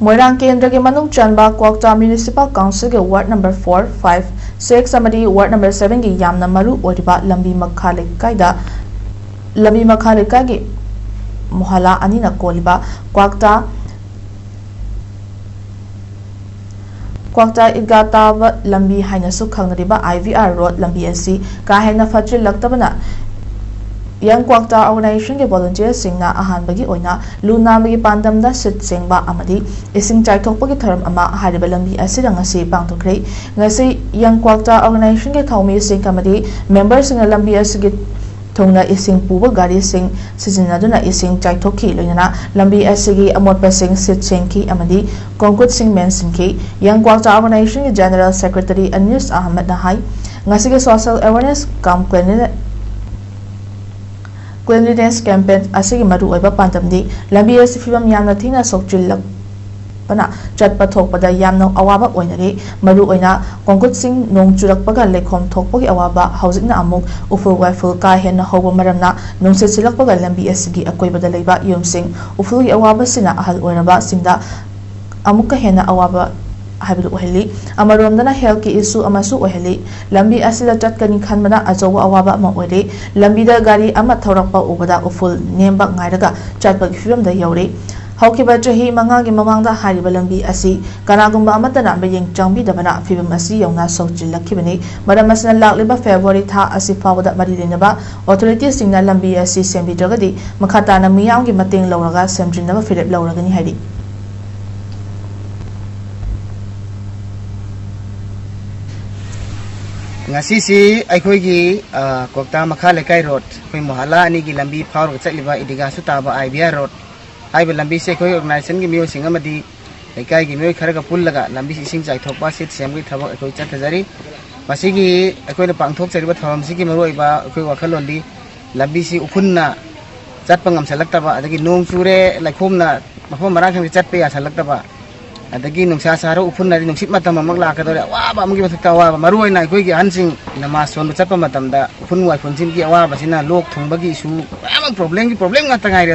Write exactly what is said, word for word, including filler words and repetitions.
ꯃꯣꯏꯔꯥꯡ ꯀꯦꯟꯗ꯭ꯔꯒꯤ ꯃꯅꯨꯡ ꯆꯟꯕ ꯀ꯭ꯋꯥꯛꯇꯥ ꯃ꯭ꯌꯨꯅꯤꯁꯤꯄꯥꯜ ꯀꯥꯎꯟꯁꯤꯜꯒꯤ ward number four, five, six ꯑꯃꯗꯤ ꯋꯥꯔꯗ ꯅꯝꯕꯔ ꯁꯚꯦꯟꯒꯤ ꯌꯥꯝꯅ ꯃꯔꯨ ꯑꯣꯏꯔꯤꯕ ꯂꯝꯕꯤ ꯃꯈꯥ ꯂꯩꯀꯥꯏꯗ, ꯂꯝꯕꯤ ꯃꯈꯥ ꯂꯩꯀꯥꯏꯒꯤ ꯃꯣꯍꯂꯥ ꯑꯅꯤꯅ ꯀꯣꯜꯂꯤꯕ ꯀ꯭ꯋꯥꯛꯇꯥ, ꯀ꯭ꯋꯥꯛꯇꯥ ꯏꯗꯒꯥ ꯇꯥꯕ ꯂꯝꯕꯤ ꯍꯥꯏꯅꯁꯨ ꯈꯪꯅꯔꯤꯕ ꯑꯥꯏ ꯚꯤ ꯑꯥꯔ ꯔꯣꯗ ꯂꯝꯕꯤ ꯑꯁꯤ ꯀꯥ ꯍꯦꯟꯅ ꯐꯠꯆꯤꯜꯂꯛꯇꯕꯅ ꯌꯪ ꯀ꯭ꯋꯥꯛꯇꯥ ꯑꯣꯔꯒꯅꯥꯏꯖꯦꯁꯟꯒꯤ ꯚꯣꯂꯨꯟꯇꯤꯌꯔꯁꯤꯡꯅ ꯑꯍꯥꯟꯕꯒꯤ ꯑꯣꯏꯅ ꯂꯨ ꯅꯥꯟꯕꯒꯤ ꯄꯥꯟꯗꯝꯗ ꯁꯤꯠ ꯁꯦꯡꯕ ꯑꯃꯗꯤ ꯏꯁꯤꯡ ꯆꯥꯏꯊꯣꯛꯄꯒꯤ ꯊꯧꯔꯝ ꯑꯃ ꯍꯥꯏꯔꯤꯕ ꯂꯝꯕꯤ ꯑꯁꯤꯗ ꯉꯁꯤ ꯄꯥꯡꯊꯣꯛꯈ꯭ꯔꯦ꯫ ꯉꯁꯤ ꯌꯪ ꯀ꯭ꯋꯥꯛꯇꯥ ꯑꯣꯔꯒꯅꯥꯏꯖꯦꯁꯟꯒꯤ ꯊꯧꯃꯤꯁꯤꯡ ꯑꯃꯗꯤ ꯃꯦꯝꯕꯔꯁꯤꯡꯅ ꯂꯝꯕꯤ ꯑꯁꯤꯒꯤ ꯊꯨꯡꯅ ꯏꯁꯤꯡ ꯄꯨꯕ ꯒꯥꯔꯤꯁꯤꯡ ꯁꯤꯖꯤꯟꯅꯗꯨꯅ ꯏꯁꯤꯡ ꯆꯥꯏꯊꯣꯛꯈꯤ, ꯂꯣꯏꯅꯅ ꯂꯝꯕꯤ ꯑꯁꯤꯒꯤ ꯑꯃꯣꯠꯄꯁꯤꯡ ꯁꯤꯠ ꯁꯦꯡꯈꯤ ꯑꯃꯗꯤ ꯀꯣꯟꯀ꯭ꯔꯤꯠꯁꯤꯡ ꯃꯦꯟꯁꯤꯟꯈꯤ꯫ ꯌꯪ ꯀ꯭ꯋꯥꯛꯇꯥ ꯑꯣꯔꯒꯅꯥꯏꯖꯦꯁꯟꯒꯤ ꯖꯦꯅꯔꯦꯜ ꯁꯦꯀ꯭ꯔꯦꯇꯔꯤ ꯑꯅꯤꯁ ꯑꯍꯃꯗꯅ ꯍꯥꯏ, ꯉꯁꯤꯒꯤ ꯁꯣꯁꯤꯌꯦꯜ ꯑꯦꯋꯥꯔꯅꯦꯁ ꯀꯝ ꯀ꯭ꯂꯤꯟꯂꯤꯅꯦꯁ ꯀꯦꯝꯄꯦꯟ ꯑꯁꯤꯒꯤ ꯃꯔꯨꯑꯣꯏꯕ ꯄꯥꯟꯗꯝꯗꯤ ꯂꯝꯕꯤ ꯑꯁꯤ ꯐꯤꯕꯝ ꯌꯥꯝꯅ ꯊꯤꯅ ꯁꯣꯛꯆꯤꯜꯂꯛꯄꯅ ꯆꯠꯄ ꯊꯣꯛꯄꯗ ꯌꯥꯝꯅ ꯑꯋꯥꯕ ꯑꯣꯏꯅꯔꯤ꯫ ꯃꯔꯨꯑꯣꯏꯅ ꯀꯣꯟꯀ꯭ꯔꯤꯠꯁꯤꯡ ꯅꯣꯡ ꯆꯨꯔꯛꯄꯒ ꯂꯩꯈꯣꯝ ꯊꯣꯛꯄꯒꯤ ꯑꯋꯥꯕ, ꯍꯧꯖꯤꯛꯅ ꯑꯃꯨꯛ ꯎꯐꯨꯜ ꯋꯥꯏꯐꯨꯜ ꯀꯥ ꯍꯦꯟꯅ ꯍꯧꯕ ꯃꯔꯝꯅ ꯅꯨꯡꯁꯤꯠ ꯁꯤꯠꯂꯛꯄꯒ ꯂꯝꯕꯤ ꯑꯁꯤꯒꯤ ꯑꯀꯣꯏꯕꯗ ꯂꯩꯕ ꯌꯨꯝꯁꯤꯡ ꯎꯐꯨꯜꯒꯤ ꯑꯋꯥꯕꯁꯤꯅ ꯑꯍꯜ ꯑꯣꯏꯔꯕꯁꯤꯡꯗ ꯑꯃꯨꯛꯀ ꯍꯦꯟꯅ ꯑꯋꯥꯕ ꯍꯥꯏꯕꯗꯨ ꯑꯣꯏꯍꯜꯂꯤ꯫ ꯑꯃꯔꯣꯝꯗꯅ ꯍꯦꯜꯊꯀꯤ ꯏꯁꯨ ꯑꯃꯁꯨ ꯑꯣꯏꯍꯜꯂꯤ꯫ ꯂꯝꯕꯤ ꯑꯁꯤꯗ ꯆꯠꯀꯅꯤ ꯈꯟꯕꯅ ꯑꯆꯧꯕ ꯑꯋꯥꯕ ꯑꯃ ꯑꯣꯏꯔꯦ꯫ ꯂꯝꯕꯤꯗ ꯒꯥꯔꯤ ꯑꯃ ꯊꯧꯔꯛꯄ ꯎꯕꯗ ꯎꯐꯨꯜ ꯅꯦꯝꯕ ꯉꯥꯏꯔꯒ ꯆꯠꯄꯒꯤ ꯐꯤꯕꯝꯗ ꯌꯧꯔꯦ꯫ ꯍꯧꯈꯤꯕ ꯆꯍꯤ ꯃꯉꯥꯒꯤ ꯃꯃꯥꯡꯗ ꯍꯥꯏꯔꯤꯕ ꯂꯝꯕꯤ ꯑꯁꯤ ꯀꯅꯥꯒꯨꯝꯕ ꯑꯃꯠꯇꯅ ꯃꯤꯠꯌꯦꯡ ꯆꯪꯕꯤꯗꯕꯅ ꯐꯤꯕꯝ ꯑꯁꯤ ꯌꯧꯅ ꯁꯣꯛꯆꯤꯜꯂꯛꯈꯤꯕꯅꯤ꯫ ꯃꯔꯝ ꯑꯁꯤꯅ ꯂꯥꯛꯂꯤꯕ ꯐꯦꯕ꯭ꯔꯨꯋꯥꯔꯤ ꯊꯥ ꯑꯁꯤ ꯐꯥꯎꯕꯗ ꯃꯔꯤ ꯂꯩꯅꯕ ꯑꯣꯊꯣꯔꯤꯇꯤꯁꯤꯡꯅ ꯂꯝꯕꯤ ꯑꯁꯤ ꯁꯦꯝꯕꯤꯗ꯭ꯔꯒꯗꯤ ꯃꯈꯥ ꯇꯥꯅ ꯃꯤꯌꯥꯝꯒꯤ ꯃꯇꯦꯡ ꯂꯧꯔꯒ ꯁꯦꯝꯖꯤꯟꯅꯕ ꯐꯤꯔꯦꯞ ꯂꯧꯔꯒꯅꯤ ꯍꯥꯏꯔꯤ꯫ ꯉꯁꯤꯁꯤ ꯑꯩꯈꯣꯏꯒꯤ, ꯑ, ꯀ꯭ꯋꯥꯛꯇꯥ ꯃꯈꯥ ꯂꯩꯀꯥꯏ ꯔꯣꯗ, ꯑꯩꯈꯣꯏ ꯃꯣꯍꯥꯂꯥ ꯑꯅꯤꯒꯤ ꯂꯝꯕꯤ ꯐꯥꯎꯔꯒ ꯆꯠꯂꯤꯕ ꯏꯗꯤꯒꯥꯁꯨ ꯇꯥꯕ ꯑꯥꯏ ꯕꯤ ꯑꯥꯔ ꯔꯣꯗ ꯍꯥꯏꯔꯤꯕ ꯂꯝꯕꯤꯁꯦ ꯑꯩꯈꯣꯏ ꯑꯣꯔꯒꯅꯥꯏꯖꯦꯁꯟꯒꯤ ꯃꯤꯑꯣꯏꯁꯤꯡ ꯑꯃꯗꯤ ꯂꯩꯀꯥꯏꯒꯤ ꯃꯤꯑꯣꯏ ꯈꯔꯒ ꯄꯨꯜꯂꯒ ꯂꯝꯕꯤꯁꯤ ꯏꯁꯤꯡ ꯆꯥꯏꯊꯣꯛꯄ, ꯁꯤꯠ ꯁꯦꯝꯕꯒꯤ ꯊꯕꯛ ꯑꯩꯈꯣꯏ ꯆꯠꯊꯖꯔꯤ꯫ ꯃꯁꯤꯒꯤ ꯑꯩꯈꯣꯏꯅ ꯄꯥꯡꯊꯣꯛꯆꯔꯤꯕ ꯊꯧꯔꯝꯁꯤꯒꯤ ꯃꯔꯨꯑꯣꯏꯕ ꯑꯩꯈꯣꯏ ꯋꯥꯈꯜꯂꯣꯟꯗꯤ ꯂꯝꯕꯤꯁꯤ ꯎꯐꯨꯟꯅ ꯆꯠꯄ ꯉꯝꯁꯤꯜꯂꯛꯇꯕ, ꯑꯗꯒꯤ ꯅꯣꯡ ꯆꯨꯔꯦ, ꯂꯩꯈꯣꯝꯅ ꯃꯐꯝ ꯃꯔꯥꯡ ꯈꯪꯗꯦ ꯆꯠꯄ ꯌꯥꯁꯤꯜꯂꯛꯇꯕ, ꯑꯗꯒꯤ ꯅꯨꯡꯁꯥ ꯁꯥꯔ ꯎꯐꯨꯟꯅꯗꯤ ꯅꯨꯡꯁꯤꯠ ꯃꯇꯝ ꯑꯃꯨꯛ ꯂꯥꯛꯀꯗꯧꯔꯦ꯫ ꯑꯋꯥꯕ ꯑꯃꯒꯤ ꯃꯊꯛꯇ ꯑꯋꯥꯕ, ꯃꯔꯨꯑꯣꯏꯅ ꯑꯩꯈꯣꯏꯒꯤ ꯑꯍꯟꯁꯤꯡ ꯅꯃꯥꯖ ꯁꯣꯟꯕ ꯆꯠꯄ ꯃꯇꯝꯗ ꯎꯐꯨꯟ ꯋꯥꯏꯐꯨꯟꯁꯤꯡꯒꯤ ꯑꯋꯥꯕꯁꯤꯅ ꯂꯣꯛ ꯊꯨꯡꯕꯒꯤ ꯏꯁꯨ ꯃꯌꯥꯝ ꯑꯃ ꯄ꯭ꯔꯣꯕ꯭ꯂꯦꯝꯒꯤ ꯄ꯭ꯔꯣꯕ꯭ꯂꯦꯝ ꯉꯥꯛꯇ ꯉꯥꯏꯔꯦ꯫